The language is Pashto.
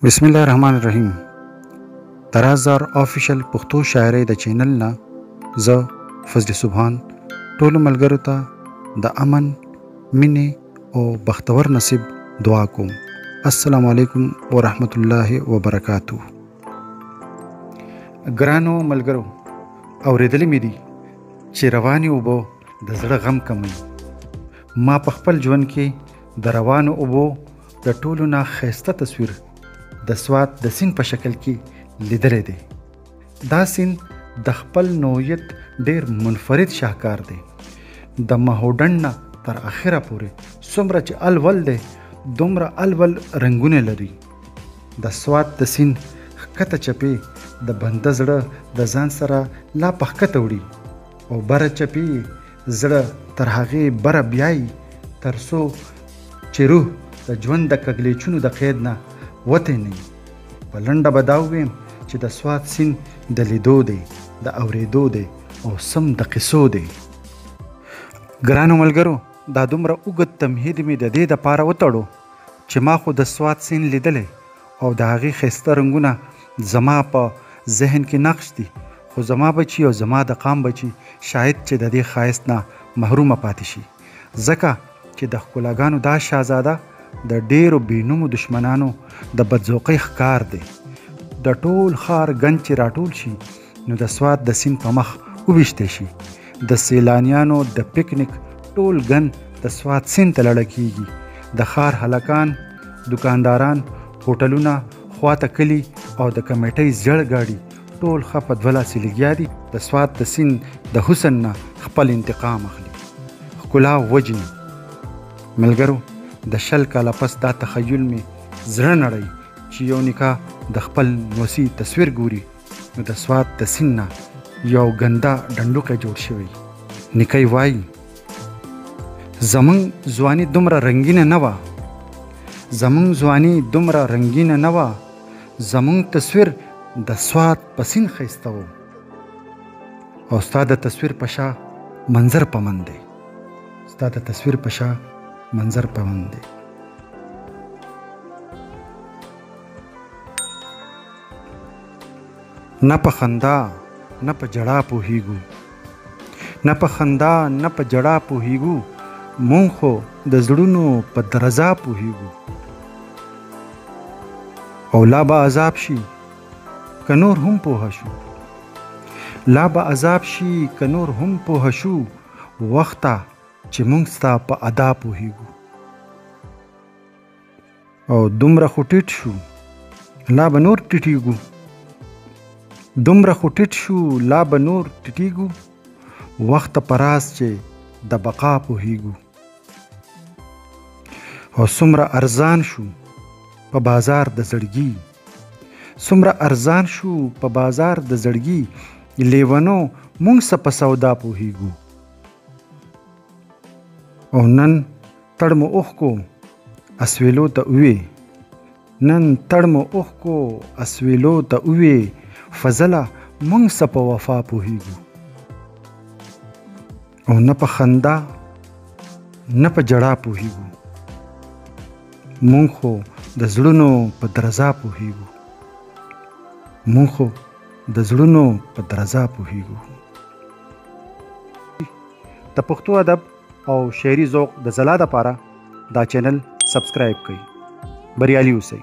بسم الله الرحمن الرحیم. د رازدار آفیشل پښتو شاعرۍ د چینل نه زه فضل سبحان ټولو ملګرو ته د امن، مینې او بختور نصیب دعا کوم. السلام علیکم ورحمت الله وبرکاتو. ګرانو ملګرو، اورېدلې مې دي چې روانې اوبه د زړه غم کموي. ما په خپل ژوند کې د روانو اوبو د ټولو نه ښایسته تصویر د سوات د سیند په شکل کې لیدلی دی. دا سیند د خپل نوعیت ډیر منفرد شاهکار دی. د مهوډنډ نه تر اخره پورې څومره چې الول دی، دومره الول رنګونه لري. د سوات د سیند ښکته چپې د بنده زړه د ځان سره لا په ښکته وړي او بره چپې زړه تر هغې بره بیایي تر څو چې روح د ژوند د کږلېچونو د قید نه وتی نه وي. په لنډه به دا ووایم چې د سوات سیند د لیدو دی، د اورېدو دی او سم د قصو دی. ګرانو ملګرو، دا دومره اوږد تمهید مې د دې دپاره وتړو چې ما خو د سوات سیند لیدلی او د هغې ښایسته رنګونه زما په ذهن کې نقش دي، خو زما بچي او زما د قام بچي شاید چې د دې ښایست نه محرومه پاتې شي، ځکه چې د ښکلاګانو دا شاهزاده د ډېرو بې نومو دشمنانو د بدذوقۍ ښکار دی. د ټول ښار ګند چې راټول شي نو د سوات د سیند په مخ وویشتی شي. د سیلانیانو د پکنیک ټول ګند د سوات سیند ته لړه کیږي. د ښار هلکان، دکانداران، هوټلونه، خواته کلي او د کمیټۍ زیړ ګاډي ټول ښه په دوه لاسي لګیا دي د سوات د سیند د حسن نه خپل انتقام اخلي، ښکلا وژني. ملګرو، د 20 کاله پس دا تخیل مې زړه نړۍ چې یو نکاح د خپل نوسي تصویر ګوري نو د سوات د سیند نه یو ګنده ډنډوکی جوړ شوی. نیکۍ وایي زمونږ ځواني دومره رنګینه نه وه، زمونږ ځواني دومره رنګینه نه وه، زمونږ تصویر د سوات په سیند ښایسته و او ستا د تصویر په شا منظر پمن دی، ستا د تصویر په شا منظر پمن دی. نه په خندا نه په ژړا پوهیږو، نه په خندا نه په ژړا پوهیږو، مونږ خو د زړونو په درزا پوهیږو. او لا به عذاب شي که نور هم پوه شو، لا به عذاب شي که نور هم پوه شو، وخته چې مونږ ستا په ادا پوهیږو. او دومره خو ټیټ شو لا به نور ټیټیږو، دومره خو ټیټ شو لا به نور ټیټیږو، وخته په راز چې د بقا پوهیږو. او څومره ارزان شو په بازار د زړګي، څومره ارزان شو په بازار د زړګي، لیونو مونږ څه په سودا پوهیږو. او نن تړمو اوښکو اسویلو ته ووې، نن تړمو اوښکو اسویلو ته ووې، فضله مونږ څه په وفا پوهیږو. او نه په خندا نه په ژړا پوهیږو، مونږ خو د زړونو په درزا پوهیږو، مونږ خو د زړونو په درزا پوهیږو. د پښتو ادب او شعري ذوق د ځلا دپاره دا چینل سبسکرایب کړئ. بریالي اوسئ.